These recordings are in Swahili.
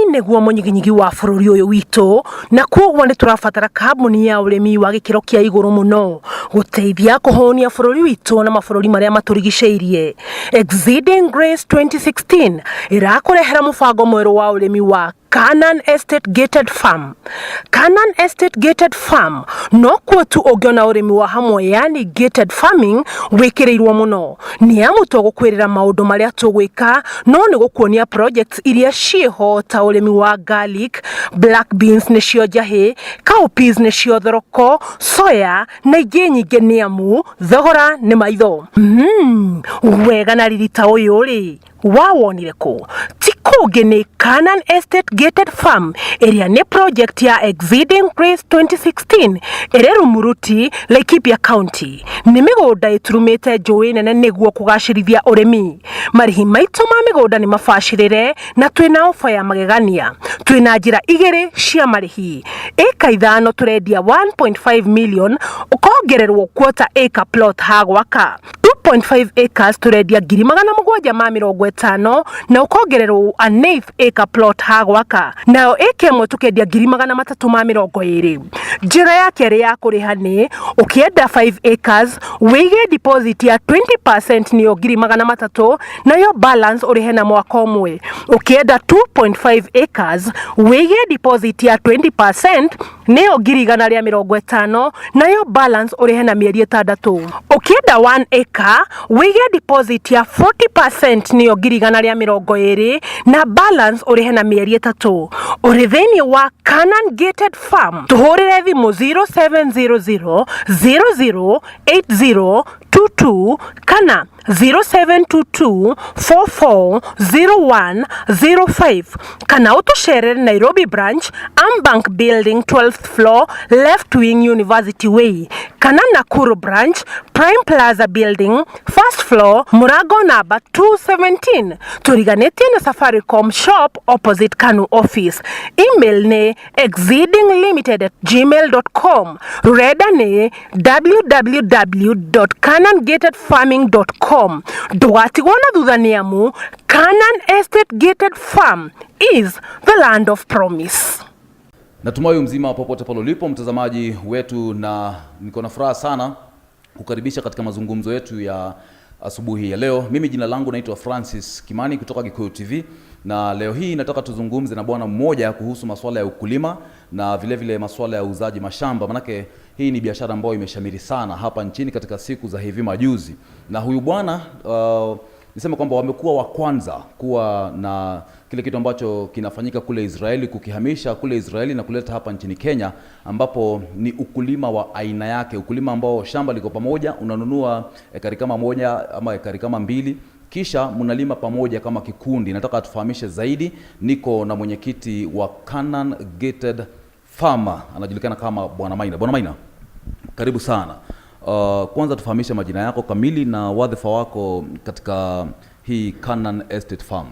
Nĩguo mũnyiginyigi wa bũrũri ũyũ witũ, na kwoguo nĩ tũrabatara kambuni ya ũrĩmi wa gĩkĩro kĩa igũrũ mũno gũteithia kũhũnia bũrũri witũ na mabũrũri marĩa matũrigicĩirie. Exceeding Grace 2016 ĩrakũrehera mũbango mwerũ wa ũrĩmi wa Canaan Estate Gated Farm. Canaan Estate Gated Farm no kuo tu ũngĩona ũrĩmi wa hamwe, yani gated farming, wĩkĩrĩirwo mũno. Nĩ amu tũgũkwĩrĩra maũndũ marĩa tũgwĩka, no nĩ gũkuonia projects iria ciĩho ta ũrĩmi wa garlic, black beans nĩcio njahĩ, cowpeas nĩcio thoroko, soya na ingĩ nyingĩ, nĩ amu thogora nĩ maitho. Wega na riri ta ũyũ rĩ, wawonire kũ? Ti kũngĩ, nĩ Canaan Estate Gated Farm, ĩrĩa nĩ project ya Exceeding Grace 2016 ĩrĩ Rumuruti, Laikipia County. Nĩ mĩgũnda ĩturumĩte njũĩ nene nĩguo kũgacĩrithia ũrĩmi. Marĩhi maitũ ma mĩgũnda nĩ mabacĩrĩre na twĩna ofa ya magegania. Twĩna njĩra igĩrĩ cia marĩhi. Ĩka 5 tũrendia 1.5 million, ũkongererwo quarter acre plot ha gwaka. 2.5 acres tũrendia 750,000 na ũkongererwo an eighth acre plot ha gwaka. Nayo ĩka 1 tũkendia 320,000. Njĩra ya kerĩ ya kũrĩha nĩ ũkĩenda 5 acres wĩige deposit ya 20%, nĩyo 300,000, nayo balance ũrĩhe na mwaka ũmwe. Ũkĩenda 2.5 acres wĩige deposit ya 20%, nĩyo 150,000, nayo balance ũrĩhe na mĩeri 6. Ũkĩenda 1 acre wĩige deposit ya 40%, nĩyo 120,000, na balance ũrĩhe na mĩeri 3. Ũrĩ thĩinĩ wa Canaan Gated Farm, tũhũrĩre thimũ 0700 008022 kana 0722 440105, kana ũtũcerere Nairobi branch, Ambank Building, 12th floor, left wing, University Way, kana Nakuru branch, Prime Plaza Building, first floor, mũrango namba 217, tũriganĩtie na Safaricom shop opposite Kanu office. Email nĩ exceedinglimited@gmail.com. Rũrenda nĩ www.canongatedfarming.com. Ndũgatigwo na thutha, nĩ amu Canaan Estate Gated Farm is the land of promise. Natumai mzima popote pale ulipo, mtazamaji wetu, na niko na furaha sana kukaribisha katika mazungumzo yetu ya asubuhi ya leo. Mimi jina langu naitwa Francis Kimani kutoka Gikuyu TV, na leo hii nataka tuzungumze na bwana mmoja kuhusu masuala ya ukulima na vile vile masuala ya uuzaji mashamba, manake hii ni biashara ambayo imeshamiri sana hapa nchini katika siku za hivi majuzi, na huyu bwana niseme kwamba wamekuwa wa kwanza kuwa na kile kitu ambacho kinafanyika kule Israeli, kukihamisha kule Israeli na kuleta hapa nchini Kenya, ambapo ni ukulima wa aina yake, ukulima ambao shamba liko pamoja, unanunua ekari kama 1 ama ekari kama 2, kisha mnalima pamoja kama kikundi. Nataka tufahamishe zaidi, niko na mwenyekiti wa Canaan Gated Farmer, anajulikana kama Bwana Maina. Bwana Maina, karibu sana. Kwanza tufahamishe majina yako kamili na wadhifa wako katika hii Canaan Estate Farm.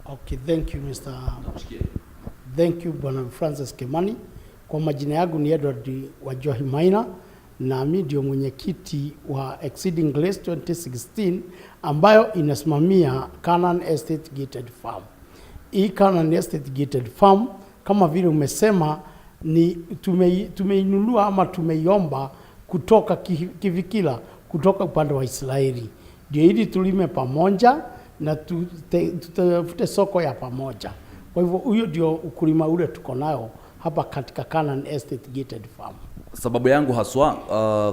Okay, thank you Mr. Thank you Bwana Francis Kimani. Kwa majina yangu ni Edward Wajohi Maina na mimi ndio mwenyekiti wa Exceeding Grace 2016 ambayo inasimamia Canaan Estate Gated Farm. Hii Canaan Estate Gated Farm, kama vile umesema, ni tumeinunua ama tumeiomba kutoka Kivikila, kutoka upande wa Israeli, ndio ili tulime pamoja na tutafute soko ya pamoja. Kwa hivyo huyo ndio ukulima ule tuko nayo hapa katika Canaan Estate Gated Farm. Sababu yangu haswa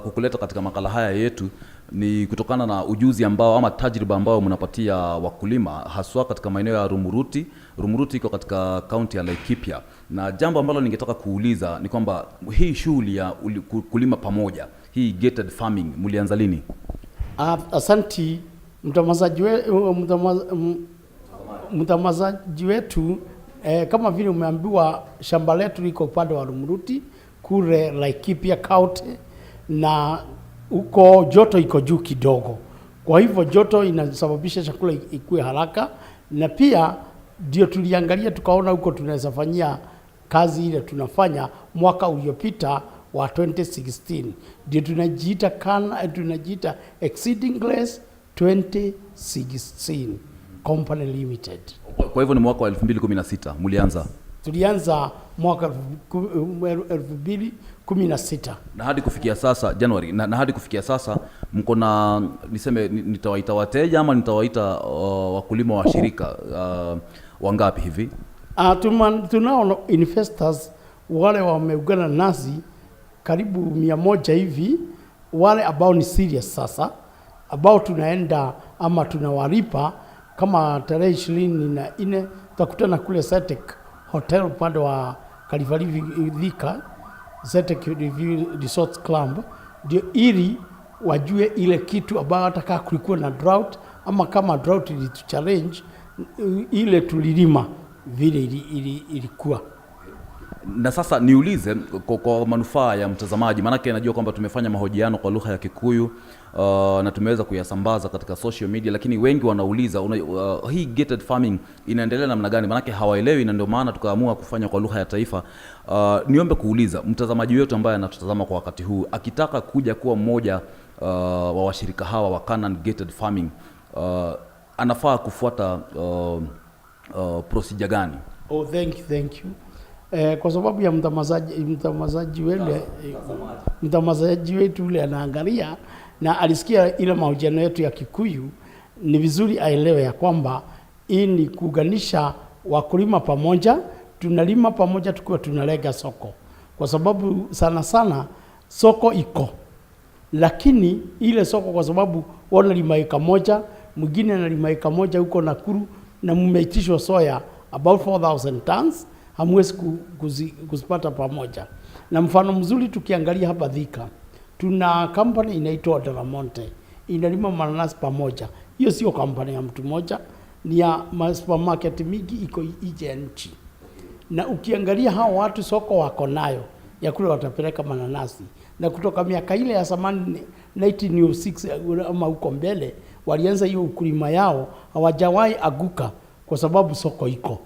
kukuleta katika makala haya yetu ni kutokana na ujuzi ambao ama tajriba ambao mnapatia wakulima haswa katika maeneo ya Rumuruti. Rumuruti iko katika kaunti ya Laikipia, na jambo ambalo ningetaka kuuliza ni kwamba hii shughuli ya kulima pamoja, hii gated farming, mlianza lini? Asanti mtazamaji wetu. Kama vile umeambiwa, shamba letu liko upande wa Rumuruti kule Laikipia County, na huko joto iko juu kidogo. Kwa hivyo joto inasababisha chakula ikue haraka, na pia ndio tuliangalia tukaona huko tunaweza fanyia kazi ile tunafanya mwaka uliopita wa 2016. Ndio tunajiita Exceeding Grace 2016 Company Limited. Kwa hivyo ni mwaka wa 2016 mlianza? Tulianza mwaka 2016. Na hadi kufikia sasa Januari, na hadi kufikia sasa mko na, niseme nitawaita wateja ama nitawaita wakulima wa shirika wangapi hivi? Tunao investors wale wameungana nasi karibu 100 hivi, wale ambao ni serious sasa, ambao tunaenda ama tunawalipa kama tarehe 24 tutakutana kule Setek Hotel upande wa Kalivali Thika, Setek Review Resort Club, ndio ili wajue ile kitu ambayo hata kama kulikuwa na drought ama kama drought ilitu challenge ile tulilima vile ilikuwa. Na sasa niulize kwa manufaa ya mtazamaji, maanake najua kwamba tumefanya mahojiano kwa lugha ya Kikuyu na tumeweza kuyasambaza katika social media, lakini wengi wanauliza hii gated farming inaendelea namna gani? Maanake hawaelewi, na ndio maana tukaamua kufanya kwa lugha ya taifa. Niombe kuuliza mtazamaji wetu ambaye anatutazama kwa wakati huu akitaka kuja kuwa mmoja wa washirika hawa wa Canaan Gated Farming anafaa kufuata procedure gani? Oh, thank you, thank you. Kwa sababu ya mtazamaji wetu ule anaangalia na alisikia ile mahojiano yetu ya Kikuyu, ni vizuri aelewe ya kwamba hii ni kuunganisha wakulima pamoja, tunalima pamoja tukiwa tunalenga soko, kwa sababu sana sana soko iko, lakini ile soko kwa sababu wanalima eka moja, mwingine analima eka moja huko Nakuru na mmeitishwa soya about 4000 tons, hamwezi kuzipata pamoja. Na mfano mzuri tukiangalia hapa Thika, tuna company inaitwa Delamonte inalima mananasi pamoja. Hiyo sio company ya mtu mmoja, ni ya supermarket mingi iko nje ya nchi. Na ukiangalia hao watu soko wako nayo ya kule watapeleka mananasi, na kutoka miaka ile ya zamani 1906 ama huko mbele walianza hiyo ukulima yao, hawajawahi aguka kwa sababu soko iko.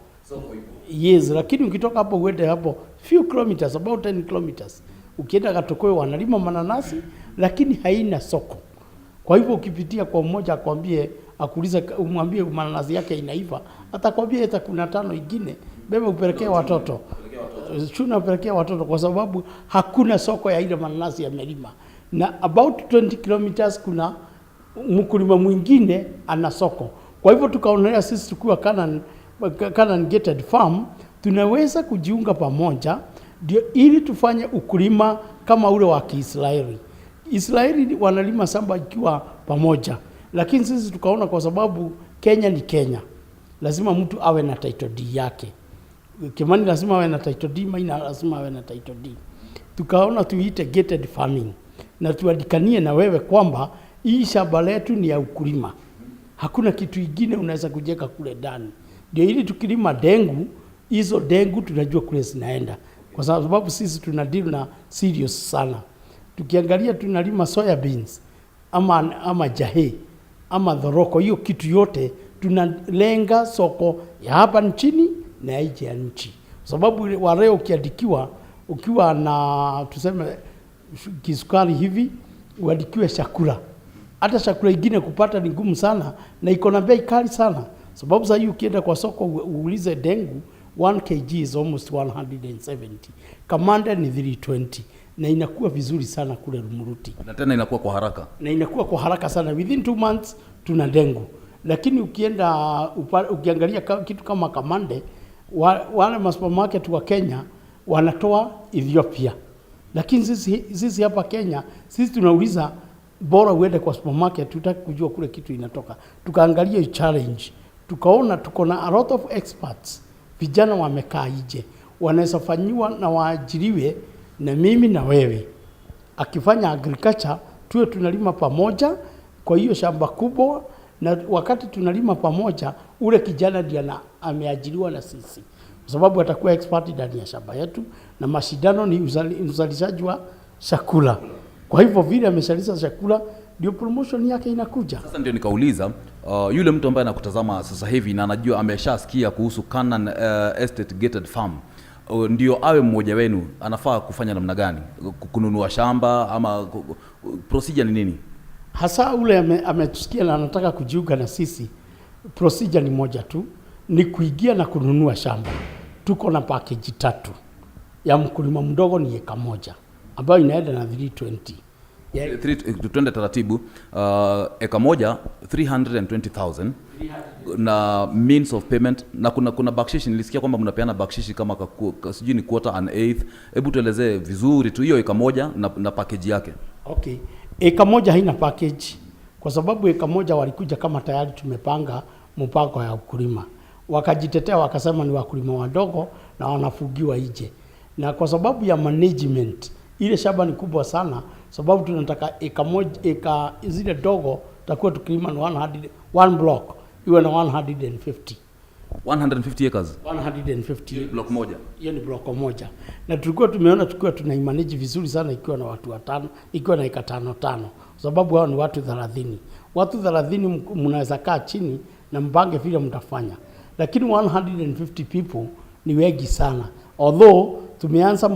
Yes, lakini ukitoka hapo uende hapo few kilometers, about 10 kilometers, ukienda Gatokoyo wanalima mananasi lakini haina soko. Kwa hivyo ukipitia kwa mmoja akwambie, akuulize, umwambie mananasi yake inaiva, atakwambia hata kuna tano ingine beba upelekee watoto. Chuna upelekee watoto, kwa sababu hakuna soko ya ile mananasi yamelima. Na about 20 kilometers kuna mkulima mwingine ana soko. Kwa hivyo tukaonelea sisi tukiwa Canaan Gated Farm tunaweza kujiunga pamoja ndio ili tufanye ukulima kama ule wa Kiisraeli. Israeli wanalima shamba ikiwa pamoja, lakini sisi tukaona kwa sababu Kenya ni Kenya, lazima mtu awe na title deed yake. Kimani lazima awe na title deed, Maina lazima awe na title deed. Tukaona tuite gated farming na tuandikanie na wewe kwamba hii shamba letu ni ya ukulima, hakuna kitu ingine unaweza kujenga kule ndani. Ndio ili tukilima dengu, hizo dengu tunajua kule zinaenda, kwa sababu sisi tuna deal na serious sana. Tukiangalia tunalima soya beans ama jahe ama dhoroko, hiyo kitu yote tunalenga soko ya hapa nchini na ya nje ya nchi, kwa sababu wa leo ukiandikiwa ukiwa na tuseme kisukari hivi uandikiwe chakula, hata chakula ingine kupata ni ngumu sana na iko na bei kali sana, sababu sasa hii ukienda kwa soko uulize dengu 1 kg is almost 170, kamanda ni 320, na inakuwa vizuri sana kule Rumuruti, Na tena inakuwa kwa haraka. Na inakuwa kwa haraka sana, within 2 months tuna dengu. Lakini ukiangalia kitu kama kamande, wale masupermarket wa Kenya wanatoa Ethiopia, lakini sisi hapa Kenya sisi tunauliza bora uende kwa supermarket, tutaki kujua kule kitu inatoka. Tukaangalia hiyo challenge, tukaona tuko na a lot of experts, vijana wamekaa nje, wanaweza fanyiwa na waajiriwe na mimi na wewe akifanya agriculture, tuwe tunalima pamoja kwa hiyo shamba kubwa, na wakati tunalima pamoja, ule kijana ndiye ameajiriwa na sisi, kwa sababu atakuwa expert ndani ya shamba yetu, na mashindano ni uzalishaji wa chakula. Kwa hivyo vile ameshalisha chakula, ndio promotion yake inakuja. Sasa ndio nikauliza yule mtu ambaye anakutazama sasa hivi na anajua ameshasikia kuhusu Canaan Estate Gated Farm, ndio awe mmoja wenu, anafaa kufanya namna gani? Kununua shamba ama procedure ni nini? Hasa ule ametusikia na anataka kujiunga na sisi, procedure ni moja tu, ni kuingia na kununua shamba. Tuko na package tatu. Ya mkulima mdogo ni eka moja ambayo inaenda na 320. Ya Twende taratibu. Eka moja 320,000 na means of payment, na kuna bakshishi. Nilisikia kwamba mnapeana bakshishi kama sijui ni quarter and eighth. Hebu tuelezee vizuri tu hiyo eka moja na package yake. Okay. Eka moja haina package kwa sababu eka moja walikuja kama tayari tumepanga mpango ya ukulima. Wakajitetea wakasema ni wakulima wadogo na wanafugiwa nje. Na kwa sababu ya management ile shamba ni kubwa sana, sababu tunataka eka moja, eka zile dogo takuwa tukilima ni 100, one block iwe na 150. 150 acres. 150 Block moja. Hiyo ni block moja, na tulikuwa tumeona tukiwa tunaimanage vizuri sana ikiwa na watu watano, ikiwa na eka tano tano, kwa sababu hao ni watu 30. Watu 30 mnaweza kaa chini na mpange vile mtafanya, lakini 150 people ni wengi sana. Although tumeanza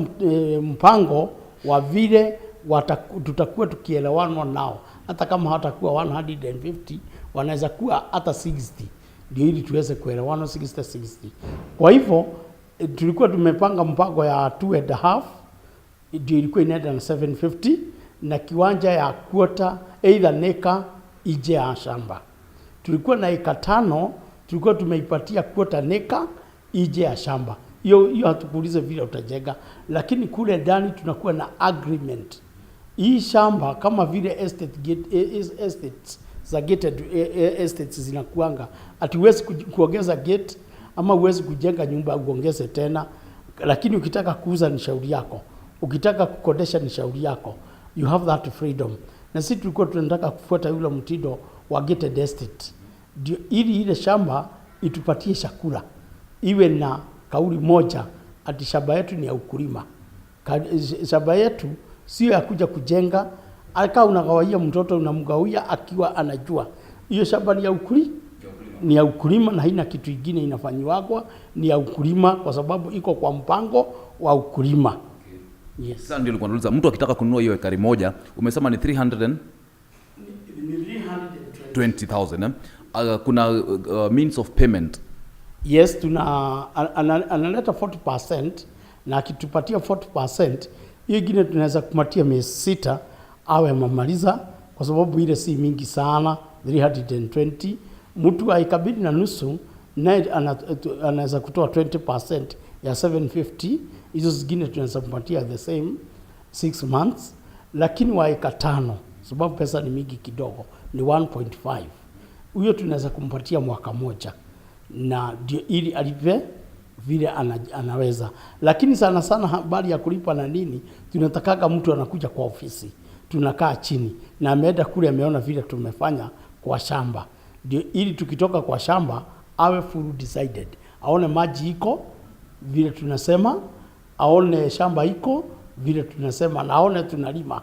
mpango wa vile tutakuwa tukielewanwa nao, hata kama hawatakuwa 150 wanaweza kuwa hata 60, ndio ili tuweze kuelewana 60 60. Kwa hivyo tulikuwa tumepanga mpango ya 2.5, ndio ilikuwa inaenda na 750 na kiwanja ya quarter either acre ije ya shamba. Tulikuwa na eka tano, tulikuwa tumeipatia quarter acre ije ya shamba. Hiyo hiyo hatukuulize vile utajenga, lakini kule ndani tunakuwa na agreement. Hii shamba kama vile estate gate, estates za gated estates zinakuanga, ati huwezi kuongeza gate ama huwezi kujenga nyumba uongeze tena, lakini ukitaka kuuza ni shauri yako, ukitaka kukodesha ni shauri yako, you have that freedom. Na sisi tulikuwa tunataka kufuata yule mtindo wa gated estate, ndio ili ile shamba itupatie chakula, iwe na kauli moja ati shamba yetu ni ya ukulima. Shamba yetu sio ya kuja kujenga. Aka unagawia mtoto, unamgawia akiwa anajua hiyo shamba ni ya ukulima, ni ya ukulima na haina kitu ingine inafanyiwagwa, ni ya ukulima kwa sababu iko kwa mpango wa ukulima. Yes. Sasa ndio nilikuwa nauliza, mtu akitaka kununua hiyo ekari moja umesema ni 320,000, eh? Kuna means of payment? Yes, tuna analeta 40%, na akitupatia 40% hiyo ingine tunaweza kumatia miezi 6 awe amemaliza, kwa sababu ile si mingi sana 320. Mtu aikabidi na nusu naye anaweza kutoa 20% ya 750, hizo zingine tunaweza kumpatia the same 6 months. Lakini wa eka tano, sababu pesa ni mingi kidogo, ni 1.5, huyo tunaweza kumpatia mwaka moja na ndio ili alipe vile anaweza. Lakini sana sana habari ya kulipa na nini, tunatakaga mtu anakuja kwa ofisi, tunakaa chini na ameenda kule ameona vile tumefanya kwa shamba, ndio ili tukitoka kwa shamba awe full decided, aone maji iko vile tunasema, aone shamba iko vile tunasema, na aone tunalima,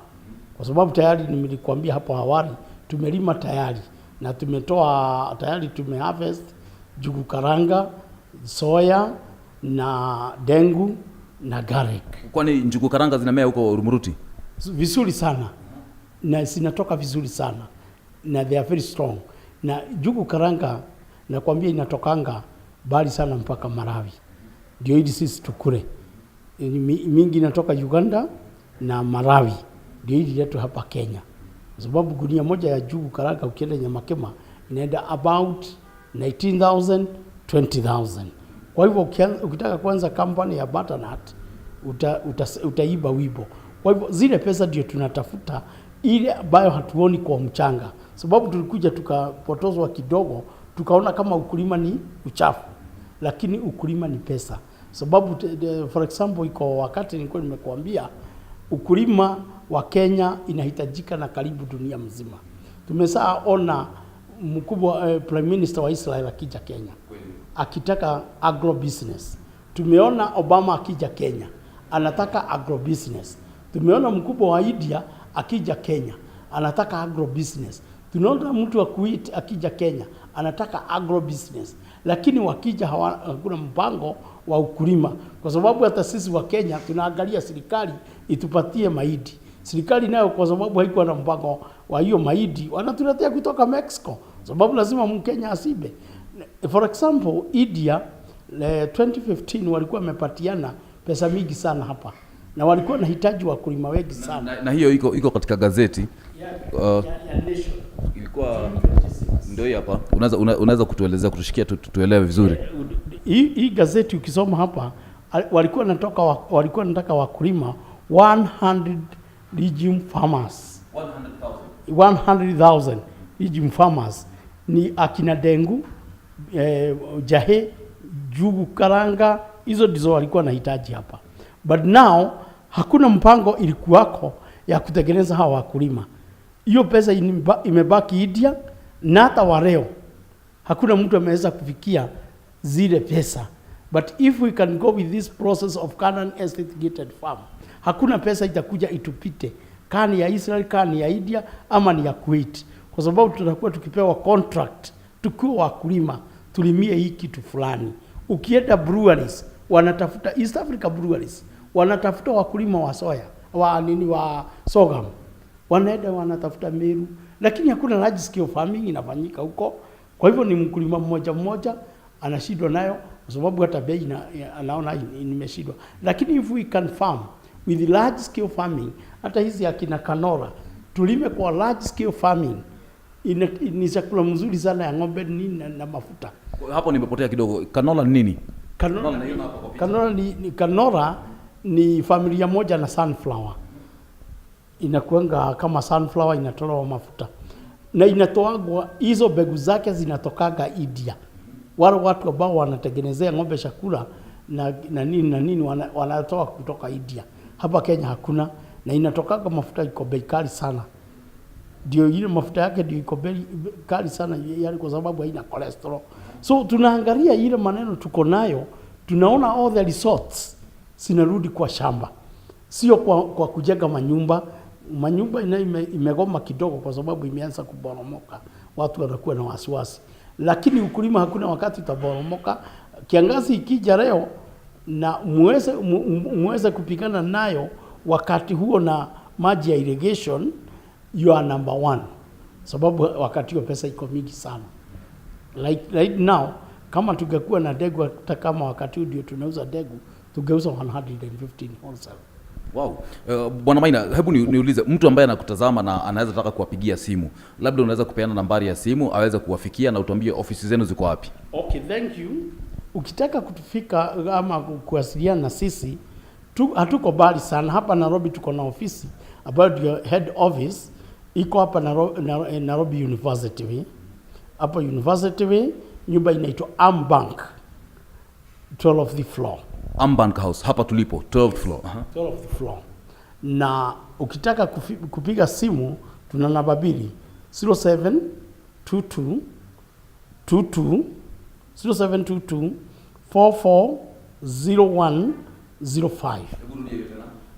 kwa sababu tayari nilikuambia hapo awali tumelima tayari na tumetoa tayari, tumeharvest njugu karanga, soya na dengu na garlic. Kwani njugu karanga zinamea huko Rumuruti? Vizuri sana na zinatoka vizuri sana na they are very strong. Na njugu karanga nakwambia inatokanga mbali sana mpaka Malawi, ndio ili sisi tukule. Mingi inatoka Uganda na Malawi, ndio ili letu hapa Kenya, kwa sababu gunia moja ya njugu karanga ukienda Nyamakema inaenda about 19,000 20,000. Kwa hivyo ukitaka kuanza company ya butternut utaiba wibo. Kwa hivyo zile pesa ndio tunatafuta, ile ambayo hatuoni kwa mchanga, sababu tulikuja tukapotozwa kidogo, tukaona kama ukulima ni uchafu, lakini ukulima ni pesa. Sababu for example, iko wakati nilikuwa nimekuambia ukulima wa Kenya inahitajika na karibu dunia mzima. Tumeshaona mkubwa Prime Minister wa Israel akija Kenya akitaka agro business. Tumeona Obama akija Kenya anataka agro business. Tumeona mkubwa wa India akija Kenya anataka agro business. Tunaona mtu wa Kuwait akija Kenya anataka agro business, lakini wakija hakuna mpango wa ukulima, kwa sababu hata sisi wa Kenya tunaangalia serikali itupatie mahindi. Serikali nayo kwa sababu haikuwa na mpango wa hiyo mahindi, wanatuletea kutoka Mexico, sababu lazima Mkenya asibe. For example, India 2015 walikuwa wamepatiana pesa mingi sana hapa na walikuwa wanahitaji wakulima wengi sana. Na hiyo iko katika gazeti Ya Nation. Ilikuwa ndio hii hapa. Unaweza kutuelezea, kutushikia tuelewe vizuri. Hii gazeti ukisoma hapa, walikuwa wanataka wakulima 100 legume farmers. 100,000 legume farmers ni akina dengu, jahe, jugu, karanga, hizo ndizo walikuwa wanahitaji hapa. But now hakuna mpango ilikuwako ya kutengeneza hawa wakulima. Hiyo pesa imebaki India na hata wa leo hakuna mtu ameweza kufikia zile pesa. But if we can go with this process of Canaan Estate Gated Farm, hakuna pesa itakuja itupite, kani ya Israel, kani ya India ama ni ya Kuwait, kwa sababu tutakuwa tukipewa contract tukiwa wakulima, tulimie hii kitu fulani. Ukienda breweries wanatafuta, East Africa breweries wanatafuta wakulima wa soya, wa nini, wa sorghum, wanaenda wanatafuta Meru, lakini hakuna large scale farming inafanyika huko. Kwa hivyo ni mkulima mmoja mmoja anashindwa nayo, kwa sababu hata bei anaona nimeshindwa. Lakini if we can farm with large scale farming, hata hizi akina canola tulime kwa large scale farming, ni chakula mzuri sana ya ng'ombe nini na mafuta. Hapo nimepotea kidogo. Canola ni nini? Canola, Canola naiona hapa kwa picha. Canola ni familia moja na sunflower. Inakuanga kama sunflower, inatolewa mafuta na inatoagwa, hizo mbegu zake zinatokaga India. Wale watu ambao wanatengenezea ng'ombe chakula na nini na nini wanatoa kutoka India. Hapa Kenya hakuna, na inatokaga mafuta iko bei kali sana. Ndio ile mafuta yake ndio iko bei kali sana, yani kwa sababu haina cholesterol. So tunaangalia ile maneno tuko nayo, tunaona all the resorts zinarudi kwa shamba, sio kwa kujenga manyumba. Manyumba imegoma kidogo kwa sababu imeanza kuboromoka, watu wanakuwa na wasiwasi. Lakini ukulima hakuna wakati utaboromoka. Kiangazi ikija leo na muweze kupigana nayo wakati huo na maji ya irrigation, you are number one, sababu wakati huo pesa iko mingi sana. Like right now kama tungekuwa na ndegu, hata kama wakati huu ndio tunauza ndegu, tungeuza 115 wholesale. Wow. Bwana Maina, hebu niulize, mtu ambaye anakutazama na anaweza taka kuwapigia simu, labda unaweza kupeana nambari ya simu aweze kuwafikia na utuambie ofisi zenu ziko wapi? Okay, thank you. Ukitaka kutufika ama kuwasiliana na sisi, hatuko mbali sana. Hapa Nairobi tuko na ofisi ambayo ndio head office iko hapa Nairobi University Way. Hapo University Way, nyumba inaitwa Ambank, 12th floor. Ambank House hapa tulipo 12th floor. 12th floor. Na ukitaka kupiga simu tuna namba mbili, 0722 22 0722 440105.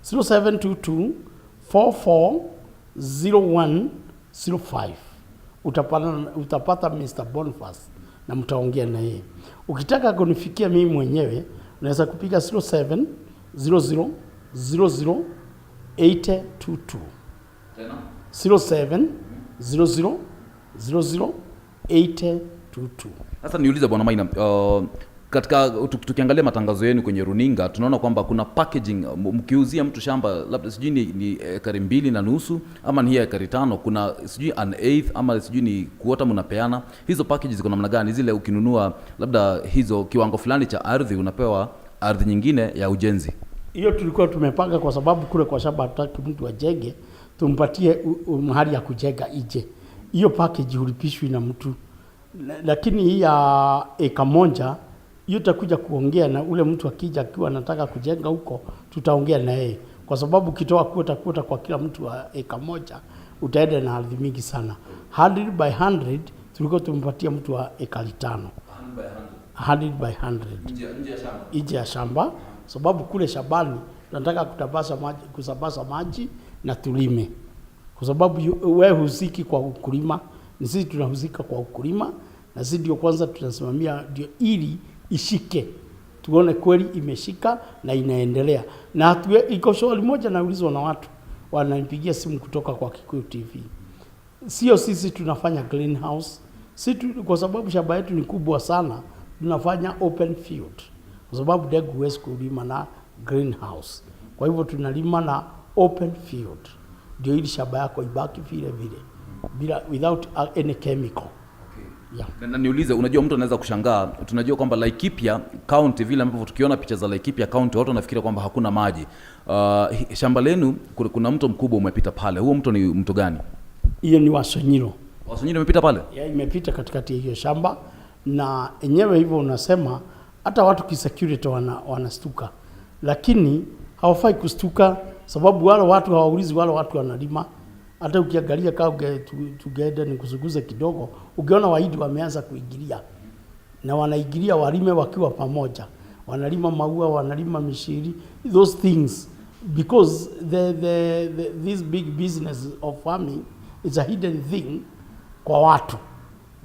0722 440105. Utapata Mr. Boniface na mtaongea na yeye. Ukitaka kunifikia mimi mwenyewe unaweza kupiga 07 00 00 822. Tena? 07 00 00 822. Sasa niulize Bwana Maina, katika tukiangalia matangazo yenu kwenye runinga tunaona kwamba kuna packaging, mkiuzia mtu shamba labda sijui ni ekari 2.5 ama ni hii ekari 5, kuna sijui an eighth ama sijui ni kuota mnapeana. Hizo packages ziko namna gani? Zile ukinunua labda hizo kiwango fulani cha ardhi unapewa ardhi nyingine ya ujenzi. Hiyo tulikuwa tumepanga kwa sababu kule kwa shamba hatutaki mtu ajenge, tumpatie mahali ya kujenga ije. Hiyo package hulipishwi na mtu. Lakini hii ya eka moja hiyo tutakuja kuongea na ule mtu akija akiwa anataka kujenga huko, tutaongea na yeye, kwa sababu ukitoa kuota kuota kwa kila mtu wa eka moja utaenda na ardhi mingi sana. 100 by 100 tulikuwa tumempatia mtu wa ekari 5. 100 by 100 nje ya shamba, sababu kule shambani tunataka kusambaza maji na tulime, kwa sababu wewe husiki kwa ukulima, ni sisi tunahusika kwa ukulima, na sisi ndio kwanza tunasimamia ndio ili ishike, tuone kweli imeshika na inaendelea. Na iko swali moja naulizwa na watu wananipigia simu kutoka kwa Kikuyu TV, sio sisi tunafanya greenhouse, si tu, kwa sababu shamba yetu ni kubwa sana, Tunafanya open field kwa sababu ndengu huwezi kulima na greenhouse. Kwa hivyo tunalima na open field, ndio ili shamba yako ibaki vile vile bila without any chemical. Yeah. Na niulize, unajua mtu anaweza kushangaa, tunajua kwamba Laikipia County, vile ambavyo tukiona picha za Laikipia County watu wanafikiria kwamba hakuna maji. Shamba lenu kuna mto mkubwa umepita pale. Huo mto ni mto gani? Hiyo ni Wasonyiro. Wasonyiro umepita pale? Ya, imepita katikati ya hiyo shamba na enyewe hivyo unasema hata watu kisecurity wanastuka, lakini hawafai kustuka sababu wale watu hawaulizi, wale watu wanalima. Hata ukiangalia kaa tugeenda nikusuguze kidogo, ukiona Wahindi wameanza kuingilia na wanaingilia walime wakiwa pamoja, wanalima maua, wanalima mishiri, those things because this big business of farming is a hidden thing kwa watu,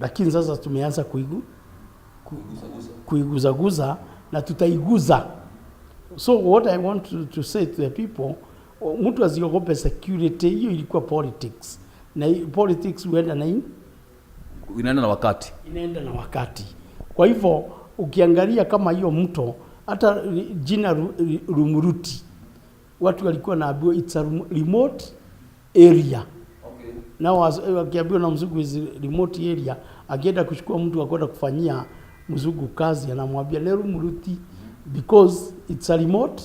lakini sasa tumeanza kuiguzaguza na tutaiguza. So what I want to say to the people, mtu asiogope security. Hiyo ilikuwa politics, na politics huenda na inaenda na wakati, inaenda na wakati. Kwa hivyo ukiangalia kama hiyo mto, hata jina Rumuruti watu walikuwa naambiwa it's a remote area. Okay. Na wakiambiwa na mzungu is remote area, akienda kuchukua mtu akwenda kufanyia mzungu kazi, anamwambia le Rumuruti because it's a remote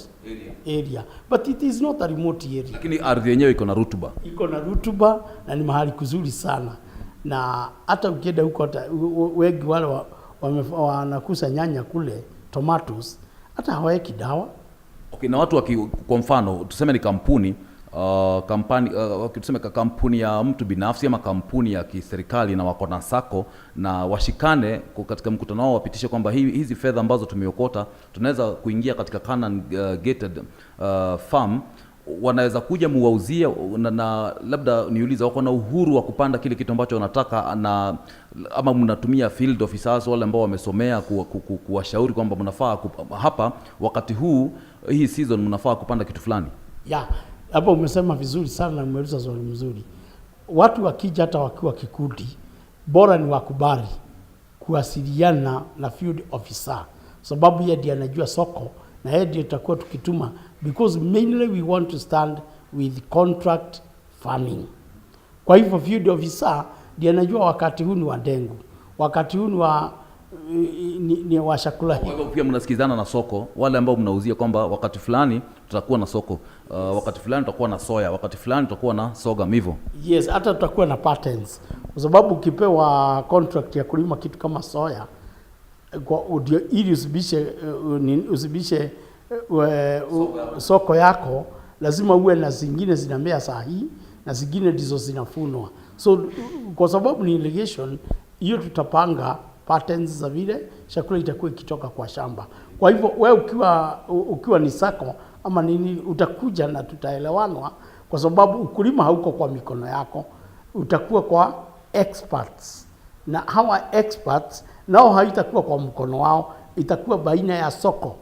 area. But it is not a remote area. Lakini ardhi yenyewe iko na rutuba. Iko na rutuba na ni mahali kuzuri sana, na hata ukienda huko hata wengi wale wanakusa nyanya kule, tomatoes, hata hawaweki dawa. Okay, na watu kwa mfano tuseme ni kampuni tuseme kampuni ya mtu binafsi ama kampuni ya kiserikali na wako na sako na washikane katika mkutano wao wapitishe kwamba hizi fedha ambazo tumeokota tunaweza kuingia katika Canaan Gated Farm, wanaweza kuja muwauzie na labda niulize, wako na uhuru wa kupanda kile kitu ambacho wanataka, na ama mnatumia field officers wale ambao wamesomea kuwashauri kwamba mnafaa hapa wakati huu hii season mnafaa kupanda kitu fulani? Ya, hapo umesema vizuri sana na umeuliza swali mzuri. Watu wakija hata wakiwa kikundi, bora ni wakubali kuwasiliana na field officer, sababu yeye ndiye anajua soko na yeye ndiye tutakuwa tukituma, because mainly we want to stand with contract farming. Kwa hivyo field officer ndiye anajua wakati huu ni wa ndengu, wakati huu ni wa chakula hii. Kwa hivyo pia mnasikizana na soko, wale ambao mnauzia kwamba wakati fulani tutakuwa na soko, wakati fulani tutakuwa na soya, wakati fulani tutakuwa na sorghum hivyo. Yes, hata tutakuwa na patterns, kwa sababu ukipewa contract ya kulima kitu kama soya kwa ili usibishe soko yako, lazima uwe na zingine zinamea saa hii na zingine ndizo zinafunwa. So kwa sababu ni irrigation, hiyo tutapanga patterns za vile chakula itakuwa ikitoka kwa shamba. Kwa hivyo wewe ukiwa ni sako ama nini, utakuja na tutaelewanwa, kwa sababu ukulima hauko kwa mikono yako, utakuwa kwa experts, na hawa experts nao haitakuwa kwa mkono wao, itakuwa baina ya soko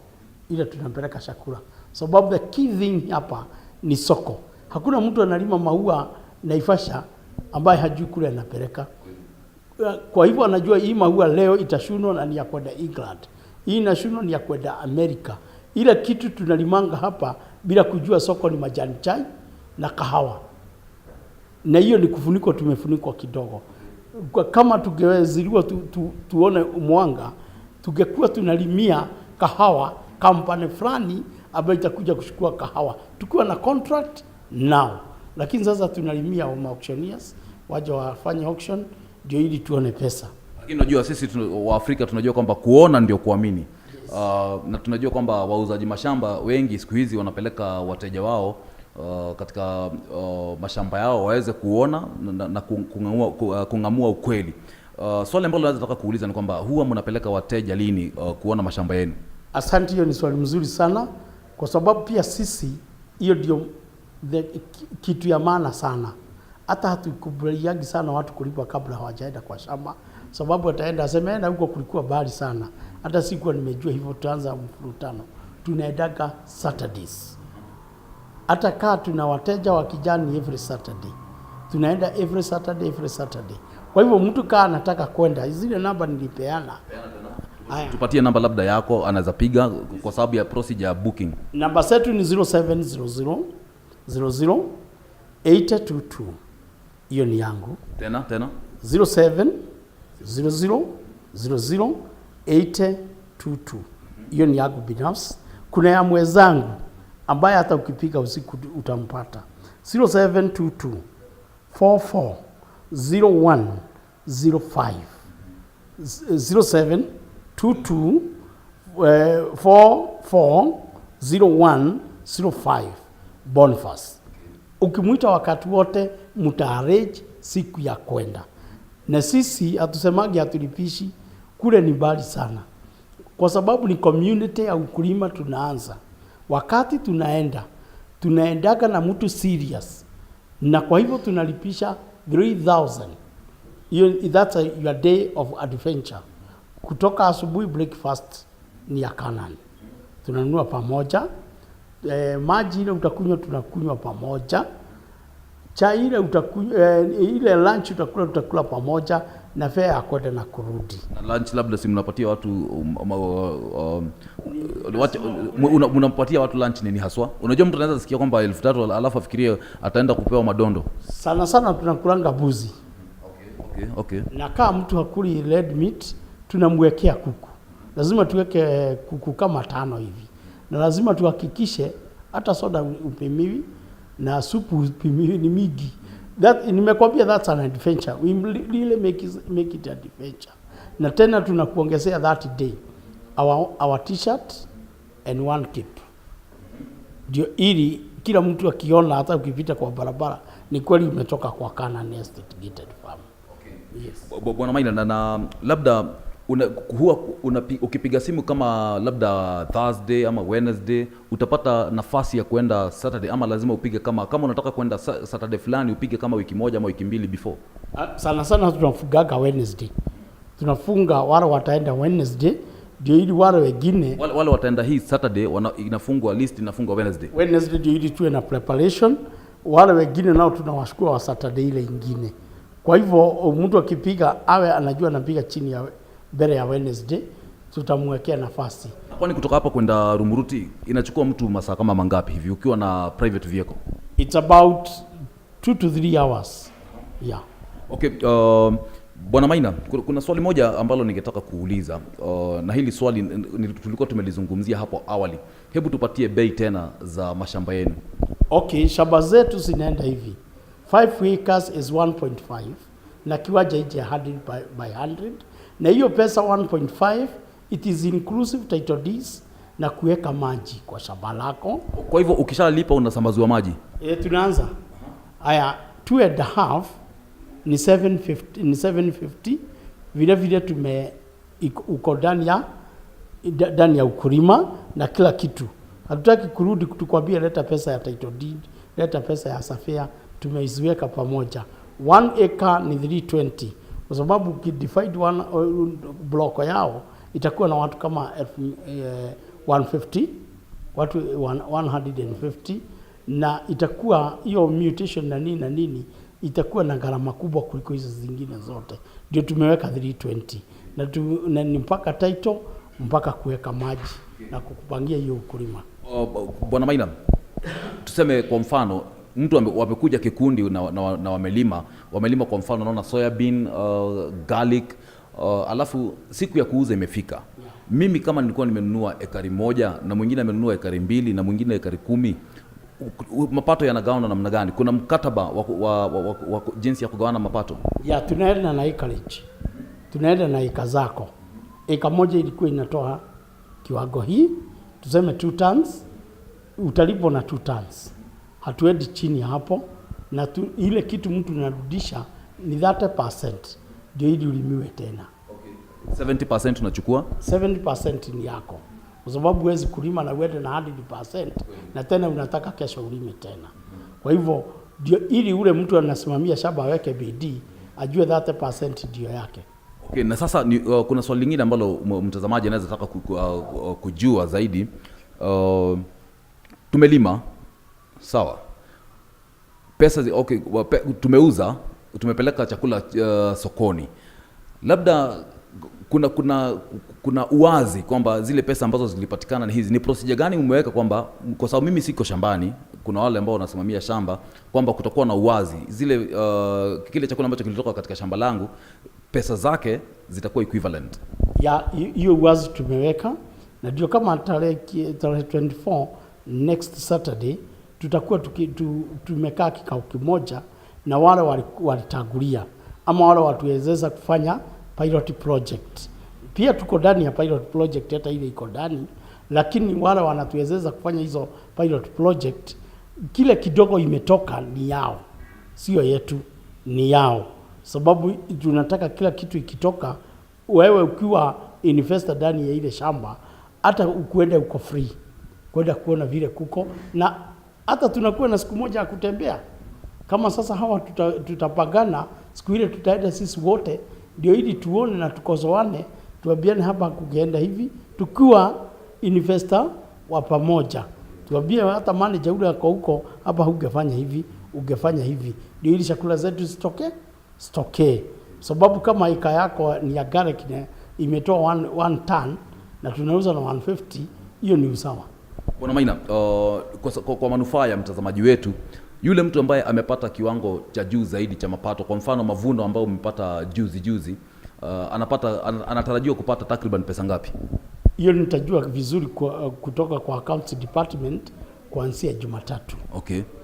ile tunapeleka chakula, sababu the key thing hapa ni soko. Hakuna mtu analima maua Naivasha ambaye hajui kule anapeleka. Kwa hivyo anajua hii maua leo itashunwa na ni ya kwenda England, hii inashunwa ni ya kwenda Amerika. Ile kitu tunalimanga hapa bila kujua soko ni majani chai na kahawa, na hiyo ni kufunikwa, tumefunikwa kidogo. Kwa kama tungeweziliwa tuone mwanga, tungekuwa tunalimia kahawa kampani fulani ambayo itakuja kuchukua kahawa tukiwa na contract now, lakini sasa tunalimia auctioneers waje wafanye auction ndio ili tuone pesa. Lakini unajua sisi wa Afrika tunajua kwamba kuona ndio kuamini. Yes. Na tunajua kwamba wauzaji mashamba wengi siku hizi wanapeleka wateja wao katika mashamba yao waweze kuona na kung'amua ukweli. Swali ambalo naweza taka kuuliza ni kwamba huwa mnapeleka wateja lini kuona mashamba yenu? Asante, hiyo ni swali mzuri sana, kwa sababu pia sisi hiyo ndio kitu ya maana sana. Hata hatukubaliagi sana watu kulipa kabla hawajaenda kwa shamba, sababu ataenda aseme enda huko kulikuwa mbali sana, hata sikuwa nimejua hivyo, tutaanza mfurutano. Tunaendaga Saturdays, hata kaa tuna wateja wa kijani every Saturday, tunaenda every Saturday, every Saturday. Kwa hivyo mtu kaa anataka kwenda, zile namba nilipeana Haya. Tupatie namba labda yako anaweza piga kwa sababu ya procedure ya booking. Namba zetu ni 0700 00 822. Hiyo ni yangu. Tena tena. 07 00 00 822. Hiyo ni yangu binafsi. Kuna ya mwenzangu ambaye hata ukipiga usiku utampata, 0722 44 01 05, 0722 44 01 05, Boniface. Ukimwita wakati wote mtaarrange siku ya kwenda, na sisi hatusemagi hatulipishi, kule ni mbali sana, kwa sababu ni community ya ukulima tunaanza. Wakati tunaenda, tunaendaga na mtu serious, na kwa hivyo tunalipisha 3000. Hiyo, that's your day of adventure. Kutoka asubuhi, breakfast ni ya Canaan, tunanunua pamoja. Maji ile utakunywa tunakunywa pamoja, chai ile utakunywa, ile lunch utakula tutakula pamoja, na fare ya kwenda na kurudi. Na lunch labda si mnapatia watu mnampatia watu lunch nini haswa? Unajua mtu anaweza sikia kwamba 3000 alafu afikirie ataenda kupewa madondo. Sana sana tunakulanga buzi. Na kama mtu hakuli red meat, tunamwekea kuku. Lazima tuweke kuku kama tano hivi, na lazima tuhakikishe hata soda upimiwi na supu upimiwi, ni mingi. That nimekwambia, that's an adventure. We really make it adventure. Na tena tunakuongezea that day our t-shirt and one cap, ndio ili kila mtu akiona, hata ukipita kwa barabara, ni kweli umetoka kwa Canaan Estate Gated Farm. Yes. Bwana Maina, na labda huwa ukipiga simu kama labda Thursday ama Wednesday utapata nafasi ya kwenda Saturday, ama lazima upige kama unataka kwenda Saturday fulani upige kama wiki moja ama wiki mbili before? Ah, sana sana tunafungaga Wednesday, tunafunga wale wataenda Wednesday ndio ili wale wengine Wale wataenda hii Saturday inafungwa, list inafungwa Wednesday. Wednesday ndio ili tuwe na preparation. Wale wengine nao tunawashukua wa Saturday ile ingine. Kwa hivyo mtu akipiga awe anajua anapiga chini ya mbele ya Wednesday, tutamwekea nafasi. Kwani kutoka hapa kwenda Rumuruti inachukua mtu masaa kama mangapi hivi ukiwa na private vehicle? It's about 2 to 3 hours. Yeah. Okay, Bwana Maina, kuna swali moja ambalo ningetaka kuuliza, na hili swali tulikuwa tumelizungumzia hapo awali. Hebu tupatie bei tena za mashamba yenu. Okay, shamba zetu zinaenda hivi. 5 acres is 1.5 na kiwanja ije 100 by 100, na hiyo pesa 1.5, it is inclusive title deeds na kuweka maji kwa shamba lako. Kwa hivyo ukishalipa unasambaziwa maji? E, tunaanza haya, 2.5 ni 750, ni 750. Vile vile uko ndani ya ukulima na kila kitu. Hatutaki kurudi tukwambie leta pesa ya title deed, leta pesa ya surveyor, tumeiziweka pamoja. 1 acre ni 320 kwa sababu ukidivide one block yao itakuwa na watu kama 150, watu 150, na itakuwa hiyo mutation na nini na nini itakuwa na gharama kubwa kuliko hizo zingine zote. Ndio tumeweka 320 na ni mpaka title, mpaka kuweka maji na kukupangia hiyo ukulima. Oh, Bwana Maina, tuseme kwa mfano mtu wamekuja kikundi na wamelima kwa mfano naona soybean, garlic, alafu siku ya kuuza imefika. Mimi kama nilikuwa nimenunua ekari moja na mwingine amenunua ekari mbili na mwingine ekari 10, mapato yanagawana namna gani? Kuna mkataba wa jinsi ya kugawana mapato? Ya, tunaenda na acreage, tunaenda na eka zako. Eka moja ilikuwa inatoa kiwango hii, tuseme 2 tons, utalipwa na 2 tons, hatuendi chini ya hapo. Na ile kitu mtu unarudisha ni 30% ndio ili ulimiwe tena. 70% unachukua? 70% ni yako, kwa sababu huwezi kulima na uende na 100% na tena unataka kesho ulime tena. Kwa hivyo ndio ili ule mtu anasimamia shamba aweke bidii ajue 30% ndio yake. Okay, na sasa kuna swali lingine ambalo mtazamaji anaweza taka kujua zaidi. Tumelima sawa, okay, tumeuza, tumepeleka chakula sokoni, labda Kuna uwazi kwamba zile pesa ambazo zilipatikana ni hizi. Ni procedure gani umeweka kwamba, kwa sababu mimi siko shambani, kuna wale ambao wanasimamia shamba, kwamba kutakuwa na uwazi zile kile chakula ambacho kilitoka katika shamba langu, pesa zake zitakuwa equivalent? Ya, hiyo uwazi tumeweka, na ndio kama tarehe 24, next Saturday, tutakuwa tumekaa kikao kimoja na wale walitangulia ama wale watuwezesha kufanya pilot project. Pia tuko ndani ya pilot project, hata ile iko ndani, lakini wale wanatuwezesha kufanya hizo pilot project, kile kidogo imetoka ni yao, sio yetu, ni yao, sababu tunataka kila kitu ikitoka, wewe ukiwa investor ndani ya ile shamba, hata ukuenda uko free kwenda kuona vile kuko, na hata tunakuwa na siku moja ya kutembea. Kama sasa hawa tutapagana siku ile, tutaenda sisi wote ndio ili tuone na tukosoane, tuambiane hapa kukienda hivi, tukiwa investor wa pamoja, tuambie hata manager ule ako huko, hapa hungefanya hivi, ungefanya hivi, ndio ili chakula zetu zitokee, sababu kama eka yako ni ya garlic na imetoa 1 ton na tunauza na 150, hiyo ni usawa. Bwana Maina, kwa manufaa ya mtazamaji wetu, yule mtu ambaye amepata kiwango cha juu zaidi cha mapato, kwa mfano mavuno ambayo umepata juzi juzi, anatarajiwa kupata takriban pesa ngapi? Hiyo nitajua vizuri kutoka kwa accounts department kuanzia Jumatatu,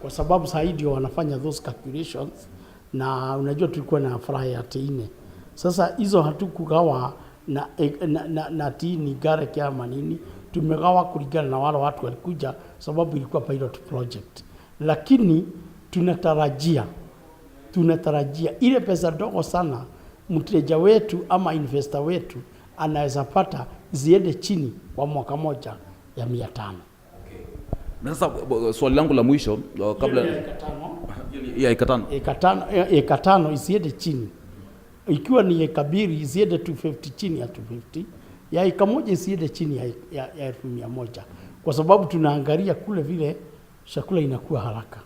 kwa sababu saa hii ndio wanafanya those calculations, na unajua tulikuwa na furaha ya T4. Sasa hizo hatukugawa na ati ni garlic ama nini, tumegawa kulingana na wale watu walikuja, sababu ilikuwa pilot project, lakini tunatarajia ile pesa ndogo sana mteja wetu ama investor wetu anaweza pata ziende chini kwa mwaka moja ya 500. Na sasa swali langu la mwisho kabla Hiyo ni eka tano. Ya eka 5. Eka 5 isiende chini, ikiwa ni eka 2 isiende 250, chini ya 250, ya eka 1 isiende chini ya 100,000, kwa sababu tunaangalia kule vile chakula inakuwa haraka.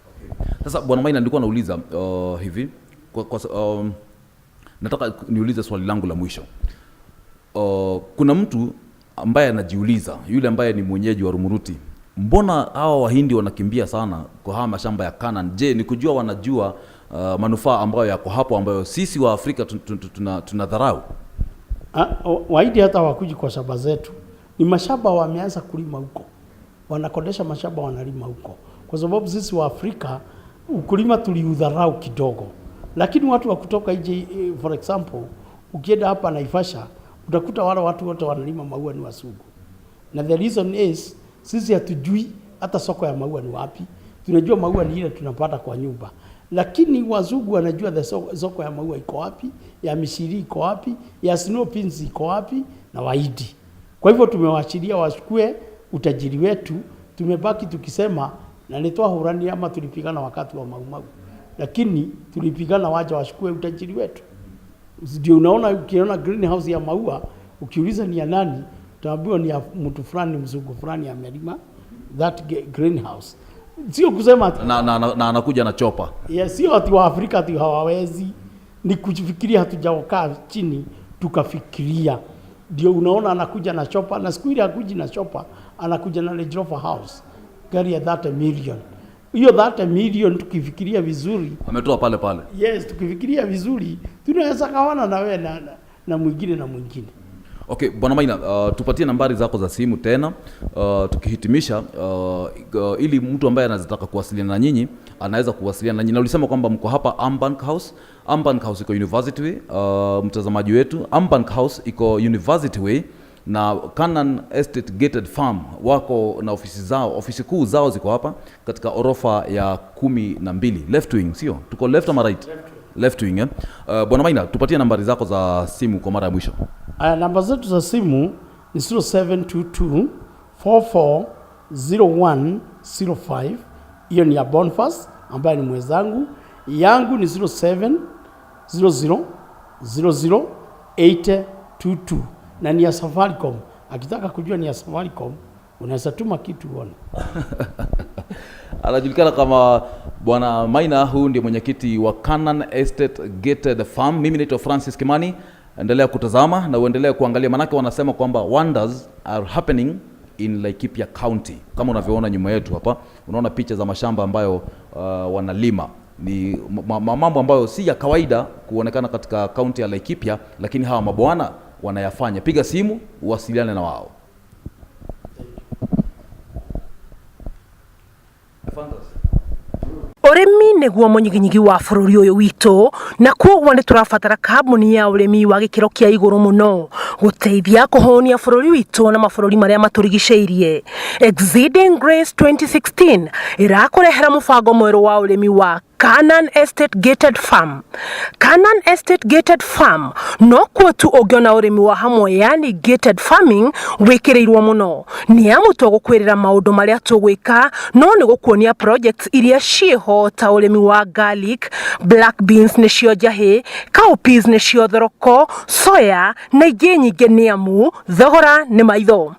Sasa Bwana Maina, nilikuwa nauliza hivi nataka niulize swali langu la mwisho. Kuna mtu ambaye anajiuliza, yule ambaye ni mwenyeji wa Rumuruti, mbona hawa Wahindi wanakimbia sana kwa haya mashamba ya Canaan? Je, ni kujua wanajua manufaa ambayo yako hapo ambayo sisi wa Afrika tunadharau? Wahindi hata hawakuji kwa shamba zetu, ni mashamba wameanza kulima huko, wanakodesha mashamba wanalima huko, kwa sababu sisi wa Afrika ukulima tuliudharau kidogo, lakini watu wa kutoka nje, for example, ukienda hapa Naivasha utakuta wale watu wote wanalima maua ni wazungu, na the reason is sisi hatujui hata soko ya maua ni wapi. Tunajua maua ni ile tunapata kwa nyumba, lakini wazungu wanajua the soko ya maua iko wapi, ya mishiri iko wapi, ya snow pins iko wapi, na Wahindi. Kwa hivyo tumewaachilia wachukue utajiri wetu, tumebaki tukisema na nitwahurani ama tulipigana wakati wa Maumau, lakini tulipigana waje wachukue utajiri wetu. Ndio unaona ukiona greenhouse ya maua, ukiuliza ni ya nani, utaambiwa ni ya mtu fulani, mzungu fulani amelima that greenhouse. Sio kusema ati Na anakuja na chopper. Yeah, sio ati wa Afrika ati hawawezi, ni kufikiria, hatujakaa chini tukafikiria. Ndio unaona anakuja na chopper, na siku ile hakuji na chopper, anakuja na Range Rover house, gari ya 30 million. Hiyo 30 million tukifikiria vizuri, Ametoa pale pale. Yes, tukifikiria vizuri tunaweza gawana na wewe na mwingine na mwingine. Okay, Bwana Maina, tupatie nambari zako za simu tena tukihitimisha, ili mtu ambaye anataka kuwasiliana na nyinyi anaweza kuwasiliana na nyinyi. Na ulisema kwamba mko hapa Ambank House. Ambank House iko University Way. Mtazamaji wetu, Ambank House iko University Way na Canaan Estate Gated Farm wako na ofisi zao, ofisi kuu zao ziko hapa katika orofa ya 12, left wing, sio? Tuko left ama right? Left wing, eh? Bwana Maina, tupatie nambari zako za simu kwa mara ya mwisho. Aya, namba zetu za simu ni 0722 440105. Hiyo ni ya Boniface ambaye ni mwenzangu. Yangu ni 07 00 00 822 na ni ya Safaricom. Akitaka kujua ni ya Safaricom, unaweza tuma kitu uone. Anajulikana kama Bwana Maina. Huyu ndiye mwenyekiti wa Canaan Estate Gated Farm. Mimi naitwa Francis Kimani. Endelea kutazama na uendelee kuangalia, manake wanasema kwamba wonders are happening in Laikipia County. Kama unavyoona nyuma yetu hapa, unaona picha za mashamba ambayo wanalima ni mambo ambayo si ya kawaida kuonekana katika kaunti ya Laikipia, lakini hawa mabwana wanayafanya. Piga simu uwasiliane na wao. Ũrĩmi nĩguo mũnyiginyigi wa bũrũri ũyũ witũ, na kwoguo nĩ tũrabatara kambuni ya ũrĩmi wa gĩkĩro kĩa igũrũ mũno gũteithia kũhũnia bũrũri witũ na mabũrũri marĩa matũrigicĩirie. Exceeding Grace 2016 ĩrakũrehera mũbango mwerũ wa ũrĩmi wa Canaan Estate Gated Farm. Canaan Estate Gated Farm no kuo tu ũngĩona ũrĩmi wa hamwe, yani gated farming, wĩkĩrĩirwo mũno. Nĩ amu tũgũkwĩrĩra maũndũ marĩa tũgwĩka, no nĩ gũkuonia projects iria ciĩho ta ũrĩmi wa garlic, black beans nĩcio njahĩ, cowpeas nĩcio thoroko, soya na ingĩ nyingĩ, nĩ amu thogora nĩ maitho.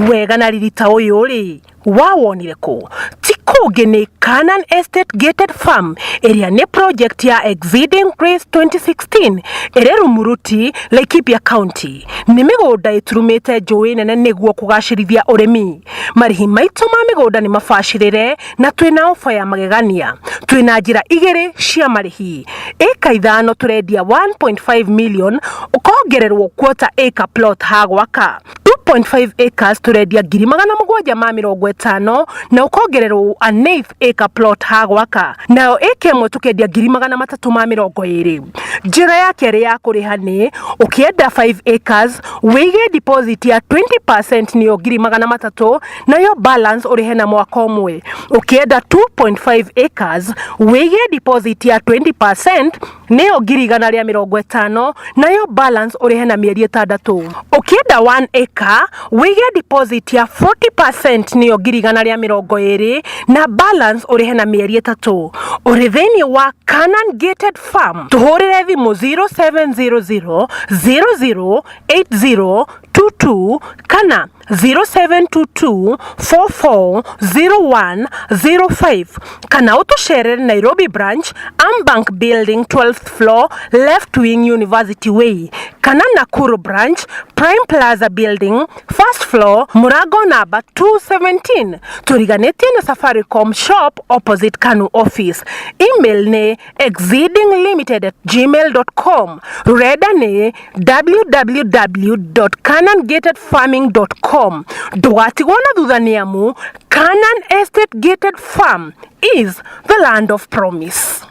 Wega na riri ta ũyũ rĩ, wawonire kũ? Ti kũngĩ, nĩ Canaan Estate Gated Farm, ĩrĩa nĩ project ya Exceeding Grace 2016 ĩrĩ Rumuruti, Laikipia County. Nĩ mĩgũnda ĩturumĩte njũĩ nene nĩguo kũgacĩrithia ũrĩmi. Marĩhi maitũ ma mĩgũnda nĩ mabacĩrĩre na twĩna ofa ya magegania. Twĩna njĩra igĩrĩ cia marĩhi. Ĩka 5 tũrendia 1.5 million, ũkongererwo quarter acre plot ha gwaka. 2.5 acres tũrendia 750,000 na ũkongererwo an eighth acre plot ha gwaka. Nayo ĩka 1 tũkendia 320,000. Njĩra ya kerĩ ya kũrĩha nĩ ũkĩenda 5 acres wĩige deposit ya 20% nĩyo 300,000, nayo balance ũrĩhe na mwaka ũmwe. Ũkĩenda 2.5 acres wĩige deposit ya 20% nĩyo 150,000, nayo balance ũrĩhe na mĩeri 6. Ũkĩenda 1 acre wĩige deposit ya 40% nĩyo 120,000, na balance ũrĩhe na mĩeri 3. Ũrĩ thĩinĩ wa Canaan Gated Farm, tũhũrĩre thimũ 0700 008022 kana 0722 440105, kana ũtũcerere Nairobi branch, Ambank Building, 12th floor, left wing, University Way, kana Nakuru branch, Prime Plaza Building, first floor, mũrango namba 217, tũriganĩtie na Safaricom shop opposite Kanu office. Email nĩ exceedinglimited@gmail.com. Rũrenda nĩ www.canaangatedfarming.com. Ndũgatigwo na thutha, nĩ amu Canaan Estate Gated Farm is the land of promise.